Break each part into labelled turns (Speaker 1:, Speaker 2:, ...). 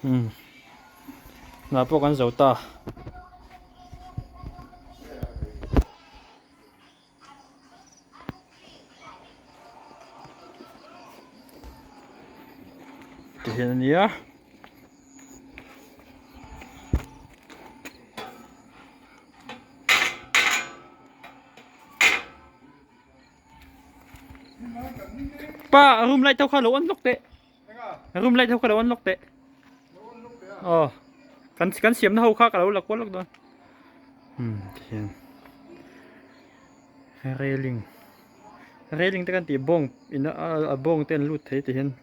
Speaker 1: Umm hna pawh kan zo ta. Tihian a nia. Pa room light ho kha lo on lawk teh. Room light ho kha lo on lawk teh. Aw kan kan siamna ho kha ka lo la kual lawk dawn. Hmm tihian railing railing te kan tih bawng in a bawng te an lut thei tihian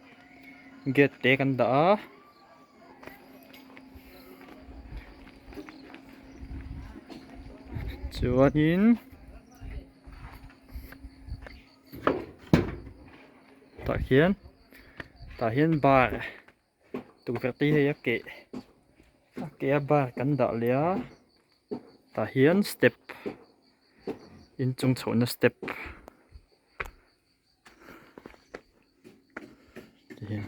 Speaker 1: gate te kan dah a. Chuanin tah khian tah hian bar tukverh te hi hei a keh a keh a bar kan dah leh a tah hian step inchung chhohna step tihian.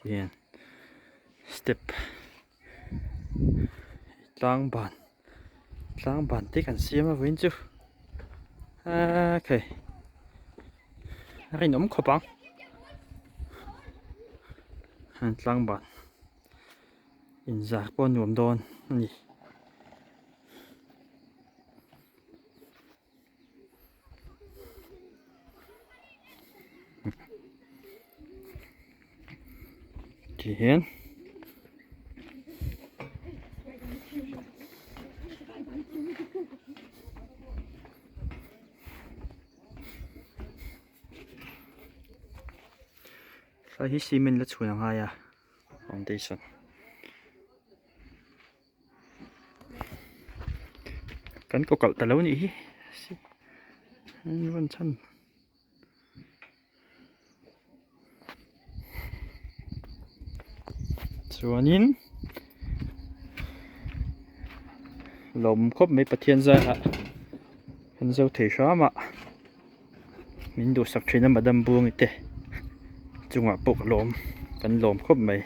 Speaker 1: Tihian step tlang ban tlang ban te kan siam a vawiin chu aaa khei a rinawm khawp ang an tlang ban inzar pawh a nuam dawn a ni. Tihian tlai hi cement la chhun a ngai a foundation. Kan kaw kalh ta lo nih hi an chhan chuanin lawm khawp mai Pathian zarah kan zo thei hram a min duhsak thin a madam Buangi te chungah pawh ka lawm kan lawm khawp mai.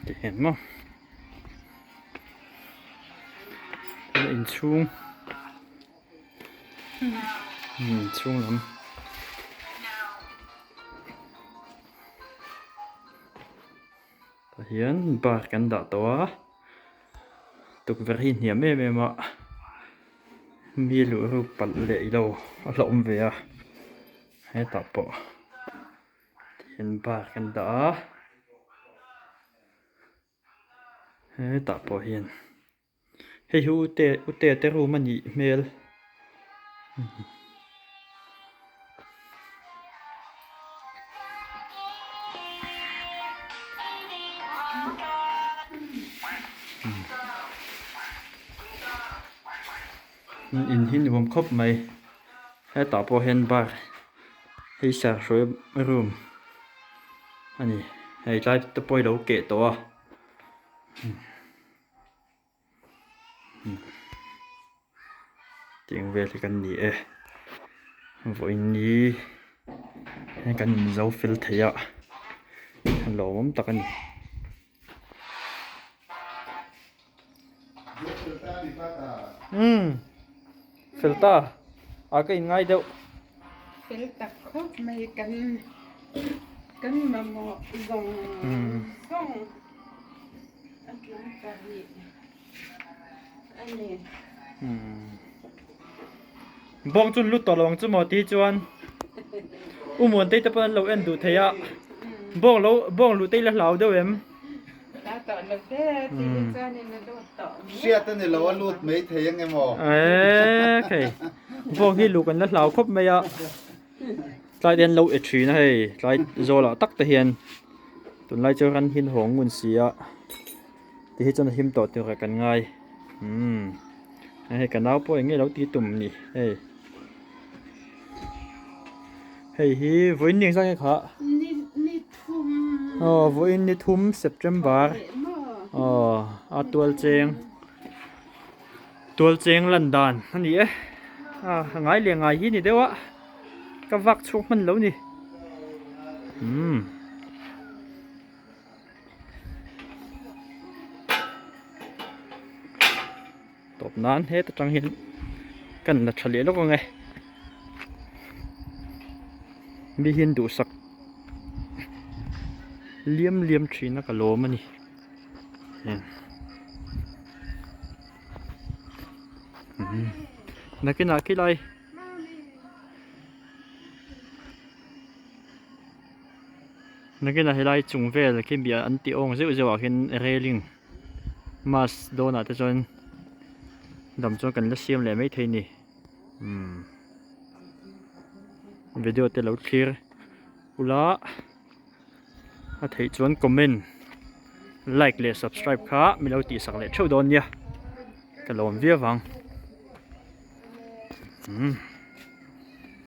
Speaker 1: Ti hian maw tuna inchhung inchhung lam tah hian bar kan dah tawh a tukverh hi hniam em em a mi luh ruk palh leh ilo a hlauhawm ve a hetah pawh. Tihian bar kan dah a hetah pawh hian hei hi ute ute te room a nih hmel. In hi nuam khawp mai hetah pawh hian bar hei serhruai room a ni hei tlai te pawh hi lo keh tawh a tiang vel hi kan ni e vawiin ni hei kan inzo fel thei a lawmawm tak a ni. Umm fel ta a ka in ngai deuh.
Speaker 2: Fel tak khawp mai kan kan mamawh zawng zawng a tling ta rih a ni.
Speaker 1: Bawng chu lut tawh lo ang chu maw tih chuan U Muantei te pawn an lo en duh thei a bawng lo bawng luh te i la hlau deuh em?
Speaker 3: Hriat a ni lo a lut mai thei ang em aw?
Speaker 1: Eee khei bawng hi luh kan la hlau khawp mai a tlai te hian lo e thin a hei tlai zawlah tak te hian. Tunlai chu ran hin haw ngun si a ti hi chuan a him tawh tur ah kan ngai umm hei ka nau pawh eng nge lo ti tum ni hei hei hi vawiin ni engzah nge kha aw vawiin ni thum September aw a tual cheng tual cheng lan dan a ni e a ngai leh ngai hi ni deuh a ka vak chhuak hman lo ni umm. Tawp nan heta tang hian kan la tha leh lawk ang e mi hian duhsak liam liam thin a ka lawm a ni nakinah khilai. Nakinah helai chung vel khi mi an tih awng zeuh zeuh ah khian railing mask dawnah te chuan dam chuan kan la siam leh maithei a ni umm video te lo thlir ula a theih chuan comment like leh subscribe kha min lo tihsak leh theuh dawn nia ka lawm viau vang umm.